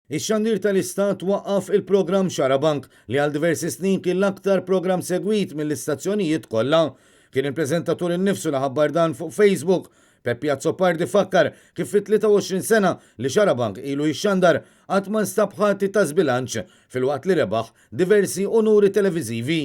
Ix-xandir tal-Istat waqqaf il-programm Xarabank li għal diversi snin kien l-aktar programm segwit mill-istazzjonijiet kollha. Kien il-preżentatur innifsu li ħabbar dan fuq Facebook. Peppi Azzopardi fakkar kif fit-23 sena li Xarabank ilu jixxandar qatt ma nstab ħati ta' żbilanċ filwaqt li rebaħ diversi unuri televiżivi.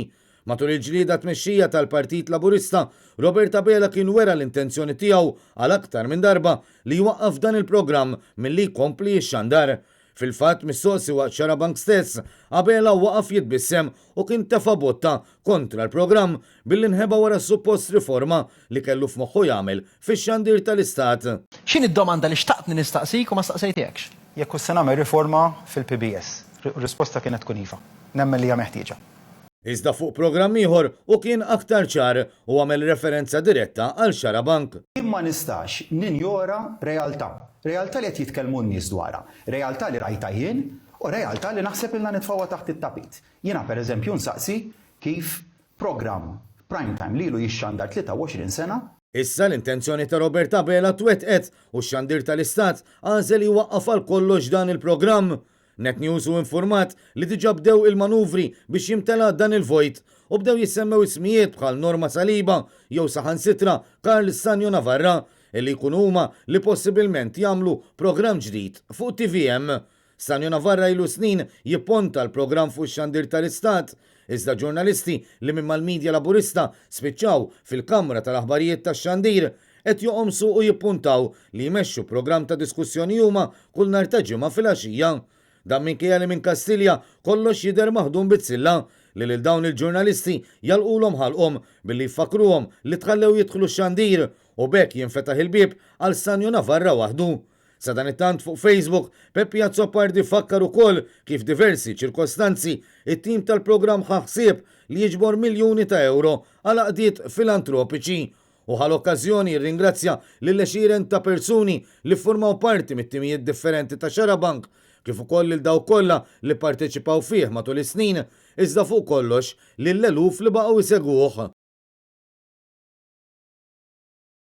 Matul il-ġlieda tmexxija tal-Partit Laburista, Robert Abela kien wera l-intenzjoni tiegħu għal aktar minn darba li jwaqqaf dan il-programm milli jkompli jixxandar. Fil-fatt, mistoqsi waqt Xarabank stess, Abela waqaf jitbissem u kien tefa' botta kontra l-programm billi nħeba wara s-suppost riforma li kellu f'moħħu jagħmel fix-xandir tal-Istat. X'inhi d-domanda li xtaqtni nistaqsik u ma staqsejtekx? Jekk hux se nagħmel riforma fil-PBS. R-risposta kienet tkun iva. Nemmen li hija meħtieġa. Iżda fuq programm ieħor hu kien aktar ċar u għamel referenza diretta għal Xarabank. Jien ma nistax ninjora realtà. Realtà li qed jitkellmu n-nies dwarha. Realtà li rajtha jien u realtà li naħseb ilna nitfgħuha taħt it-tapit. Jiena per eżempju nsaqsi kif programm prime time li ilu jixxandar 23 sena, Issa l-intenzjoni ta' Robert Abela twettqet u x-xandir tal-Istat għażel jwaqqaf għal kollox dan il-programm. Net News hu infurmat li diġà bdew il-manuvri biex jimtela dan il-vojt u bdew jissemmew ismijiet bħal Norma Saliba jew saħansitra Karl Stagno Navarra illi jkunu huma li possibilment jagħmlu programm ġdid fuq tvm. Stagno Navarra ilu snin jipponta l-programm fuq ix-xandir tal-Istat, iżda ġurnalisti li minn mal-media Laburista spiċċaw fil-kamra tal-aħbarijiet tax-xandir qed joqomsu u jippuntaw li jmexxu programm ta' diskussjoni huma kull nhar ta' Ġimgħa filgħaxija. Dan minkejja li minn Kastilja kollox jidher maħdum bizzilla li lil dawn il-ġurnalisti jagħlqulhom ħalqhom billi jfakkruhom li tħallew jidħlu x-xandir u b'hekk jinfetaħ il-bieb għal Stagno Navarra waħdu. Sadanittant fuq Facebook, Peppi Azzopardi fakkar ukoll kif diversi ċirkostanzi it-tim tal-programm ħa ħsieb li jiġbor miljuni ta' ewro għal għaqdiet filantropiċi u ħa l-okkażjoni jirringrazzja lil għexieren ta' persuni li ffurmaw parti mit-timijiet differenti ta' Xarabank kif ukoll lil dawk kollha li pparteċipaw fih matul is-snin, iżda fuq kollox lill-eluf li baqgħu jsegwuh.